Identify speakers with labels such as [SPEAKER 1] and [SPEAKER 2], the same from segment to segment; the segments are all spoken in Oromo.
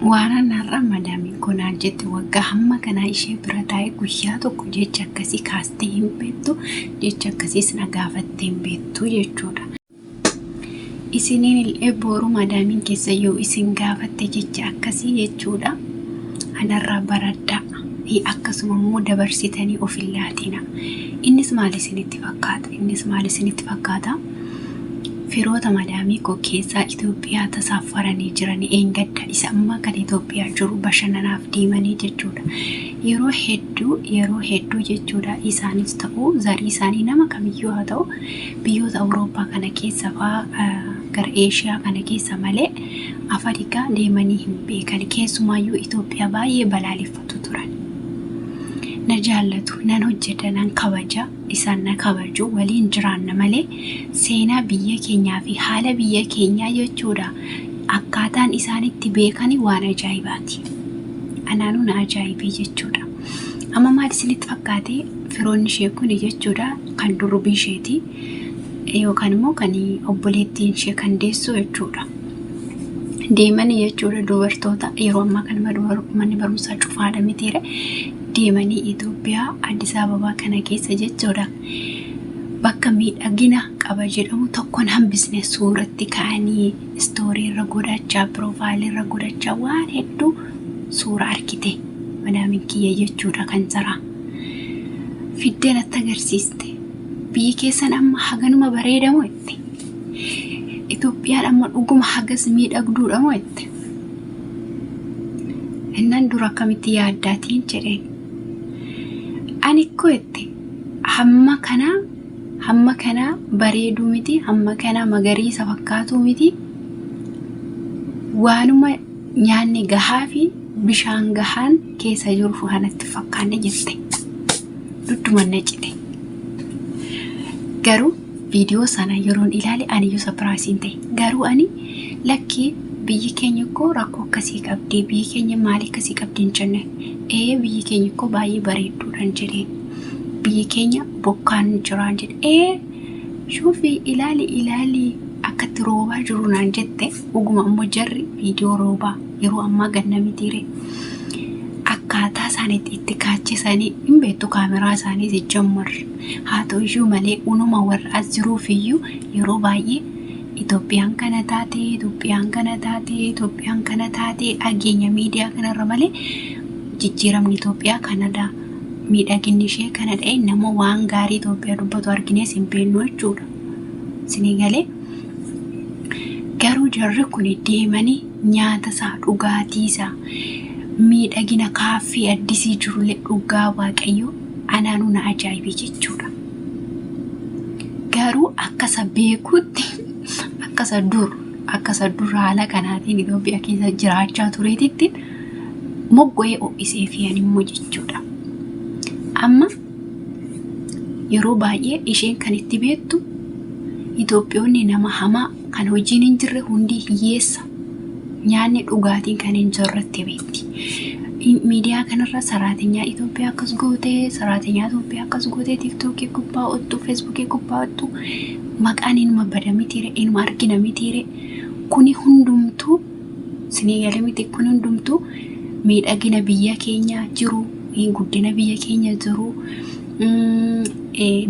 [SPEAKER 1] Waanan har'a madaamiin koo naan jette waggaa hamma kanaa ishee bira taa'ee guyyaa tokko jecha akkasii kaastee hin beektu, jecha akkasiis na gaafattee hin beektu jechuudha. Isiniin illee boru madaamiin keessa yoo isin gaafatte jecha akkasii jechuudha. Anarraa baradhaa. Akkasuma immoo dabarsitanii of hin laatina. Innis maal isinitti fakkaata? Innis maal isinitti fakkaata? Firoota madaamii koo keessaa Itoophiyaa tasaaffaranii jiran eengadda isa ammaa kan Itoophiyaa jiru bashannanaaf deemanii jechuudha. Yeroo hedduu yeroo hedduu jechuudha isaanis ta'u zarii isaanii nama kamiyyuu haa ta'u biyyoota Awurooppaa kana keessa fa'aa gara Eeshiyaa kana keessa malee Afrikaa deemanii hin beekan. Keessumaayyuu Itoophiyaa baay'ee balaaleffatu turan. Na jaallatu, nan hojjedha, nan kabaja. Isaan na kabaju waliin jiraanna malee seenaa biyya keenyaa fi haala biyya keenyaa jechuudha akkaataan isaan itti beekani waan ajaa'ibaati. Anaanuu na ajaa'ibee jechuudha. Amma maal isinitti fakkaate firoonni ishee kuni jechuudha kan durbii isheeti yookaan immoo kan obboleettiin ishee kan deessu jechuudha. Deemanii jechuudha dubartoota yeroo ammaa kana manni barumsaa cufaadha mitiire deemanii Itoophiyaa Addis Ababaa kana keessa jechuudha bakka miidhagina qaba jedhamu tokkoon hambisne suuratti ka'anii istoorii irra godhachaa piroofaayilii irra godhachaa waan hedduu suura argite madaamin kiyya jechuudha kan jaraa fiddee natti agarsiiste biyyi keessan amma haganuma bareedamoo jette Itoophiyaan amma dhuguma hagas miidhagduudha moo jette. Innan dura akkamitti yaaddaatiin jedheen. Ani ikkoo jette hamma kanaa hamma kanaa bareeduu miti hamma kanaa magariisa fakkaatuu miti waanuma nyaanni gahaa fi bishaan gahaan keessa jiru kanatti fakkaanne jette. Dudduman na cite. Garuu Viidiyoo sana yeroon ilaale aniyyuu sapiraayisiin ta'e. Garuu ani lakkii biyyi keenya koo rakkoo akkasii qabdi biyyi keenya maali akkasii qabdi hin jenne. Ee biyyi keenya koo baay'ee bareedduudhaan jedheen. Biyyi keenya bokkaan jiraan jedhe. Ee shuufi ilaali ilaali akkatti roobaa jiru naan jette. Dhuguma ammoo jarri viidiyoo roobaa yeroo ammaa ganna mitiire. Akkaataa isaan itti kaachisanii hin beektu kaameraa isaanii jijjammarra. Haa ta'u iyyuu malee unuma warra as jiruuf iyyuu yeroo baay'ee Itoophiyaan kana taate, Itoophiyaan kana taate, Itoophiyaan kana taate dhageenya miidiyaa kanarra malee jijjiiramni Itoophiyaa kanadha. Miidhaginni ishee kanadha. Nama waan gaarii Itoophiyaa dubbatu arginees hin beeknu jechuudha. Isinii galee garuu jarri kun deemanii nyaata isaa, dhugaatii isaa, miidhagina kaaffee addisii jirullee dhugaa waaqayyoo anaanuu na ajaa'ibe jechuudha. Garuu akkasa beekutti akkasa dur akkasa dur haala kanaatiin Itoophiyaa keessa jiraachaa tureetitti moggo'ee ho'isee fi immoo jechuudha. Amma yeroo baay'ee isheen kan itti beektu Itoophiyoonni nama hamaa kan hojiin hin jirre hundi hiyyeessa nyaanni dhugaatiin kan hin jirretti beekti. Miidiyaa kanarra saraatinyaa Itoophiyaa akkas gootee saraatinyaa Itoophiyaa akkas gootee tiiktookii gubbaa ottu feesbuukii gubbaa ottu maqaan inuma bada mitiire inuma argina mitiire kuni hundumtuu sinii galee miti kun hundumtuu miidhagina biyya keenya jiru guddina biyya keenya jiru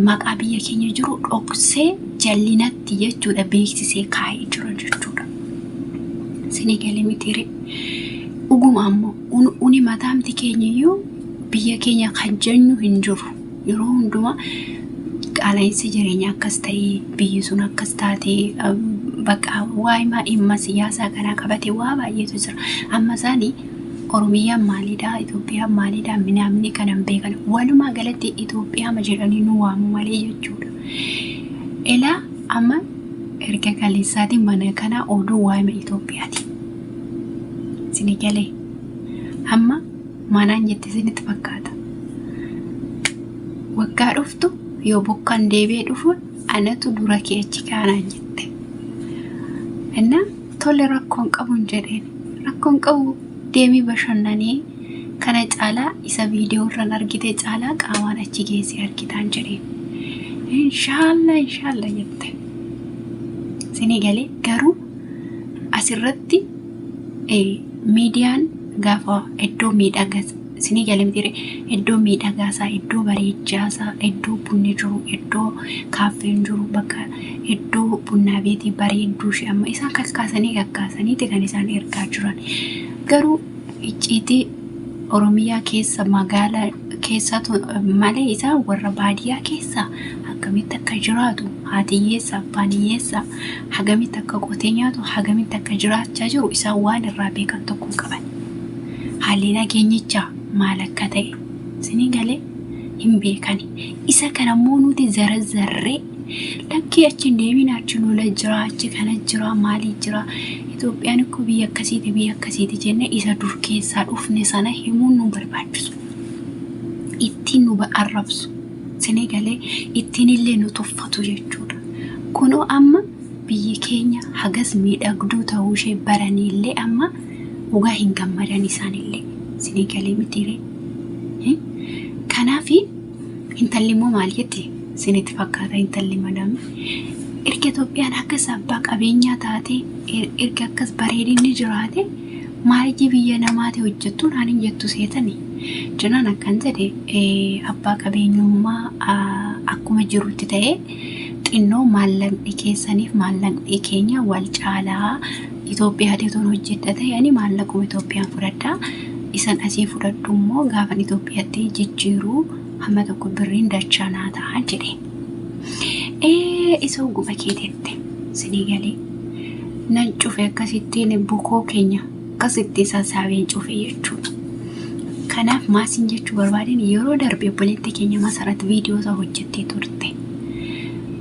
[SPEAKER 1] maqaa biyya keenya jiru dhoksee jallinatti jechuudha beeksisee kaa'ee jira jechuudha. Isinii galee mitiire. Dhuguma ammoo uni mataamti keenya iyyuu biyya keenya kan jennu hin jiru. Yeroo hundumaa qaala'insi jireenyaa akkas ta'ee biyyi sun akkas taatee bakka waa'ee dhimma siyaasaa kanaa qabatee waa baay'eetu jira. Amma isaanii Oromiyaan maalidha, Itoophiyaan maalidha, minaamni kana hin beekan. Walumaa galatti Itoophiyaama jedhanii nu waamu malee jechuudha. Elaa amma erga kaleessaatiin mana kanaa oduu waa'ima Itoophiyaati. Isinii galee amma maanaan jette isinitti fakkaata. Waggaa dhuftu yoo bokkaan deebi'ee dhufu anatu dura kee achi kaanaan jette. Innaa Tole rakkoon qabun jedheen. Rakkoon qabu deemii bashannanii kana caalaa isa viidiyoo irraan argite caalaa qaamaan achi geessee argitaan jedheen. Inshaalla inshaalla jette. Isinii galee garuu asirratti Miidiyaan gaafa iddoo miidhagaa isinii galee mitiiree iddoo miidhagaasaa, iddoo bareechaasaa, iddoo bunni jiru, iddoo kaaffeen jiru, bakka iddoo bunnaa beetii bareedduu ishee amma isaan kakkaasanii kakkaasaniiti kan isaan ergaa jiran. Garuu icciitii Oromiyaa keessa magaalaa keessatu malee isaan warra baadiyyaa keessa akkamitti akka jiraatu haati hiyyeessa abbaan hiyyeessa hagamitti akka qotee nyaatu hagamitti akka jiraachaa jiru isaan waan irraa beekan tokko hin qaban. Haalli nageenyichaa maal akka ta'e isinii galee hin beekani. Isa kana immoo nuti zarazzarree lakkii achi hin deemin achi lola jira achi kana jira maalii jira Itoophiyaan ikkoo biyya akkasiiti biyya akkasiiti jennee isa dur keessaa dhufne sana himuun nu barbaachisu. Ittiin nu arrabsu. Isinii galee ittiin illee nu tuffatu jechuudha. Kunoo amma biyyi keenya hagas miidhagduu ta'uu ishee baraniillee amma dhugaa hin gammadan isaanillee. Isinii galee mitiiree. Kanaaf intalli immoo maal jetti isinitti fakkaata intalli madaami. Erga Itoophiyaan akkas abbaa qabeenyaa taate erga akkas bareedinni jiraate maaliif biyya namaati hojjettu naan hin jettu seetani. Jenaan akkan jedhe abbaa qabeenyummaa akkuma jirutti ta'ee xinnoo maallaqni keessaniif maallaqni keenya wal caalaa Itoophiyaa toon hojjedha ta'e ani maallaquma Itoophiyaan fudhadha. Isan asii fudhadhu immoo gaafan Itoophiyaatti jijjiiruu hamma tokko birriin dachaa naa ta'a jedhe. Ee isa oguma kee jette sinii galee nan cufe akkasittiin bukoo keenya akkasitti sassaabeen cufe jechuudha. Kanaaf maasiin jechuu barbaadeen yeroo darbe obboleettii keenya Masarat viidiyoo isaa hojjettee turte.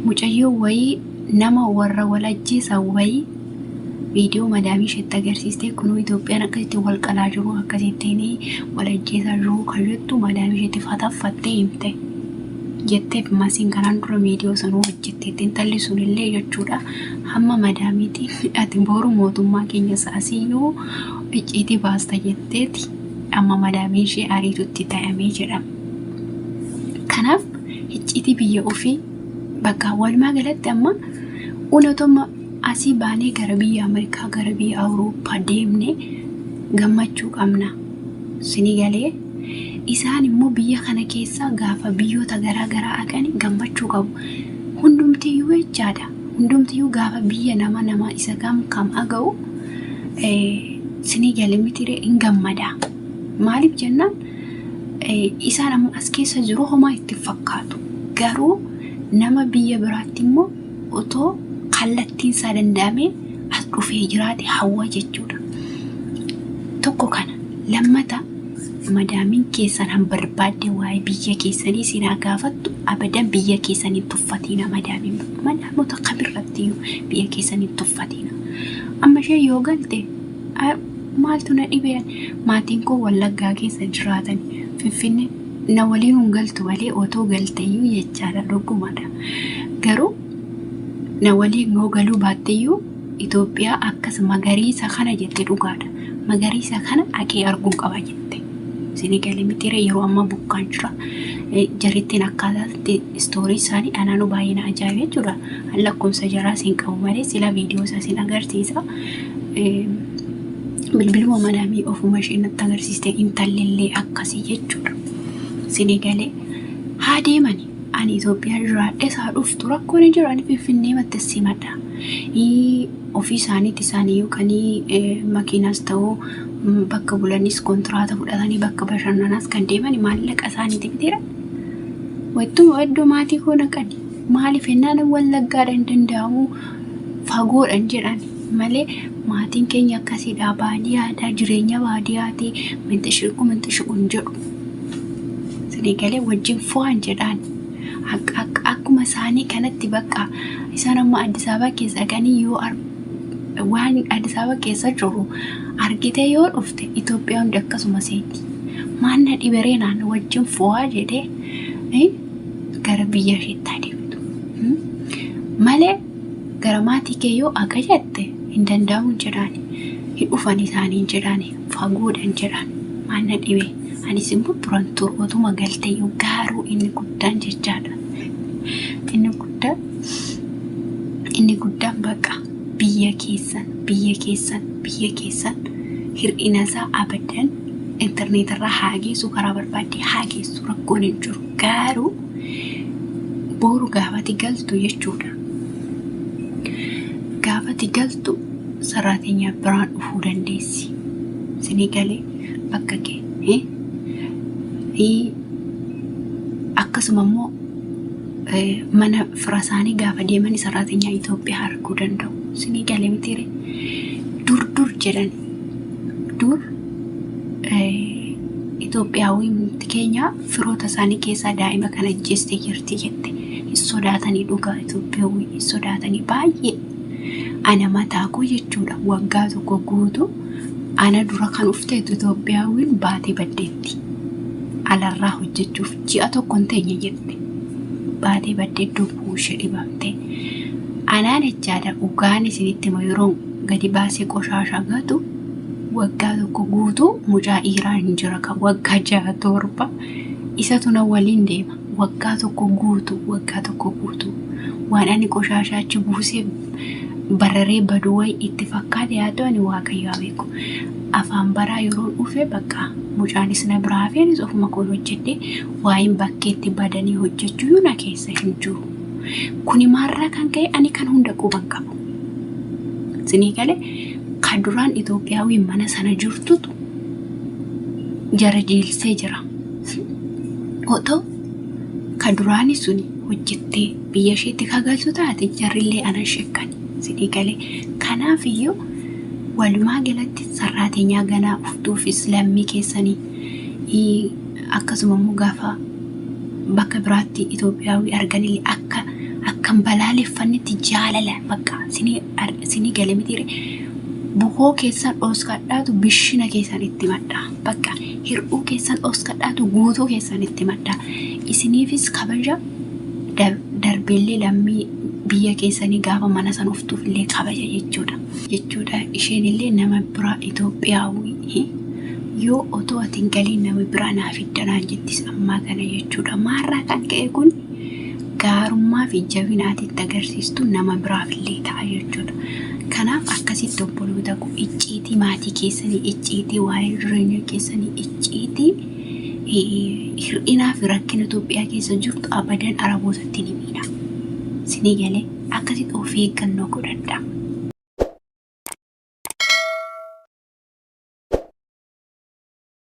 [SPEAKER 1] Mucayyoo wayii nama warra wal ajjeesan wayii viidiyoo madaamii isheetti agarsiistee kunuu Itoophiyaan akkasitti wal qalaa jiru akkasittiin wal ajjeesaa jiru kan jettu madaamii isheetti fataffattee himte. Jettee masiin kanaan dura viidiyoo sanuu hojjetteetti intalli sunillee jechuudha hamma madaamiitiin ati boru mootummaa keenya saasiyyuu icciitii baasta jetteeti amma madaamii ishee ariitutti ta'amee jedhama. Kanaaf icciitii biyya ofii bakka walumaa galatti amma unatuma asii baanee gara biyya Ameerikaa gara biyya Awurooppaa deemnee gammachuu qabna. Sinii galee isaan immoo biyya kana keessa gaafa biyyoota garaa garaa dhaqan gammachuu qabu. Hundumtiyyuu jechaadha. Hundumtiyyuu gaafa biyya nama nama isa kam kam aga'u sinii galee miti hin gammada. Maaliif jennaan isaan ammoo as keessa jiru homaa itti fakkaatu. Garuu nama biyya biraatti immoo otoo kallattiin isaa danda'amee as dhufee jiraate hawwa jechuudha. Tokko kana lammata madaamiin keessan han barbaadde waa'ee biyya keessanii isin haa gaafattu abadan biyya keessanii tuffatiina madaamiin madaamota kamirrattiyyuu biyya keessanii tuffatiina. Amma ishee yoo galte maaltu na dhibee maatiin koo Wallaggaa keessa jiraatan Finfinnee na waliin hin galtu malee otoo galteeyyuu jechaadha dhugumadha. Garuu na waliin yoo galuu baatteyyuu Itoophiyaa akkas magariisa kana jette dhugaadha. Magariisa kana dhaqee arguun qaba jette. Isinii galee mitiiree yeroo ammaa bokkaan jira. Jarittiin akkaataatti istoorii isaanii anaanuu baay'ee na ajaa'ibe jechuudha. Lakkoofsa jaraa siin qabu malee sila viidiyoo isaa siin agarsiisa. Bilbiluma madaamii ofuma ishee natti agarsiiste intallillee akkasii jechuudha. Isinii galee haa deemani. Ani Itoophiyaa jiraadhe isaa dhuftu rakkoon hin jiru ani Finfinnee matti simadha. Ofii isaaniitti isaanii yookaan makiinaas ta'uu bakka bulanis kontiraata fudhatanii bakka bashannanaas kan deeman maallaqa isaaniiti mitiira. Wattuma iddoo maatii koo naqani. Maaliif jennaan Wallaggaadha hin danda'amu fagoodha hin jedhan malee maatiin keenya akkasiidha baadiyyaadha jireenya baadiyyaati minxishiqu minxishiqu hin jedhu. Isinii galee wajjin fo'an jedhaan. Akkuma isaanii kanatti bakka isaan amma Addis Ababa keessa dhaqanii yoo waan Addis Ababa keessa jiru argitee yoo dhufte Itoophiyaa hundi akkasuma seeti. Maal na dhiberee naan wajjin fo'aa jedhee gara biyya isheetti adeemtu. Malee gara maatii kee yoo akka jette hin danda'amu jedhaani. Hin dhufan isaanii jedhaani fagoodhan jedhaan maal na dhibee. Anis immoo turan turu otuma galteeyyuu garuu inni guddaan jechaadha. Inni guddaan inni guddaan bakka biyya keessan biyya keessan biyya keessan Hir'ina isaa abadan intarneetirraa haa geessu, karaa barbaadde haa geessu, rakkoon hin jiru. Garuu boru gaafati galtu jechuudha. Gaafati galtu saraatenyaa biraan dhufuu dandeessi. Sinii galee bakka kee. Akkasuma immoo mana fira isaanii gaafa deeman saraatenyaa Itoophiyaa arguu danda'u. Sinii galee mitiire. Dur dur jedhan dur Itoophiyaawwi keenya firoota isaanii keessaa daa'ima kana ajjeestee jirti jette. Hin sodaatanii dhugaa, Itoophiyaawwi hin sodaatanii baay'ee. Ana mataa koo jechuudha, waggaa tokko guutuu ana dura kan ufteetu Itoophiyaawwiin baatee baddeetti. Alarraa hojjechuuf ji'a tokko hin teenye jette. Baatee baddee dubbuu ishee dhibamte. Anaan jechaadha, dhugaan isinitti hima, yeroo gadi baasee qoshaasha gatu waggaa tokko guutuu mucaa dhiiraa hin jira kan waggaa 6 7 isatu na waliin deema. Waggaa tokko guutuu, waggaa tokko guutuu waan ani qoshaashaa achi buusee bararee badu wayi itti fakkaate haa ta'u, ani Waaqayyo haa beeku. Afaan baraa yeroon dhufe bakka mucaanis na biraa hafee, anis ofuma koon hojjedhe. Waa'een bakkeetti badanii hojjechuu na keessa hin jiru. Kuni maarraa kan ka'e ani kan hunda quban qabu. Sinii galee, ka duraan Itoophiyaawii mana sana jirtutu jara jiilsee jira. Otoo ka duraani suni hojjettee biyya isheetti ka galtu taate jarrillee ana shakkan. Sinii galee, kanaaf iyyuu walumaa galatti sarraateenyaa ganaa uftuufis lammii keessanii, akkasuma immoo gaafa bakka biraatti Itoophiyaawii arganillee akka akkan balaaleffannetti jaalala bakka sinii gale mitiire, bukoo keessan dhoskadhaatu bishina keessan itti madhaa, bakka hir'uu keessan dhoskadhaatu guutuu keessan itti madhaa. Isiniifis kabaja, darbeellee lammii biyya keessanii gaafa mana san uftuuf illee kabaja jechuudha. Jechuudha, isheen illee nama biraa Itoophiyaawii yoo otoo ati hin galiin nama biraa naa fiddanaan jettis ammaa kana jechuudha. Maarraa kan ka'e kun gaarummaa fi jabina ati itti agarsiistu nama biraaf illee ta'a jechuudha. Kanaaf akkasitti obboloota koo, icciitii maatii keessanii, icciitii waa'ee jireenya keessanii, icciitii hir'inaa fi rakkina Itoophiyaa keessa jirtu abadan Arabootatti ni miidha. Sinii galee, akkasitti of eeggannoo godhadha.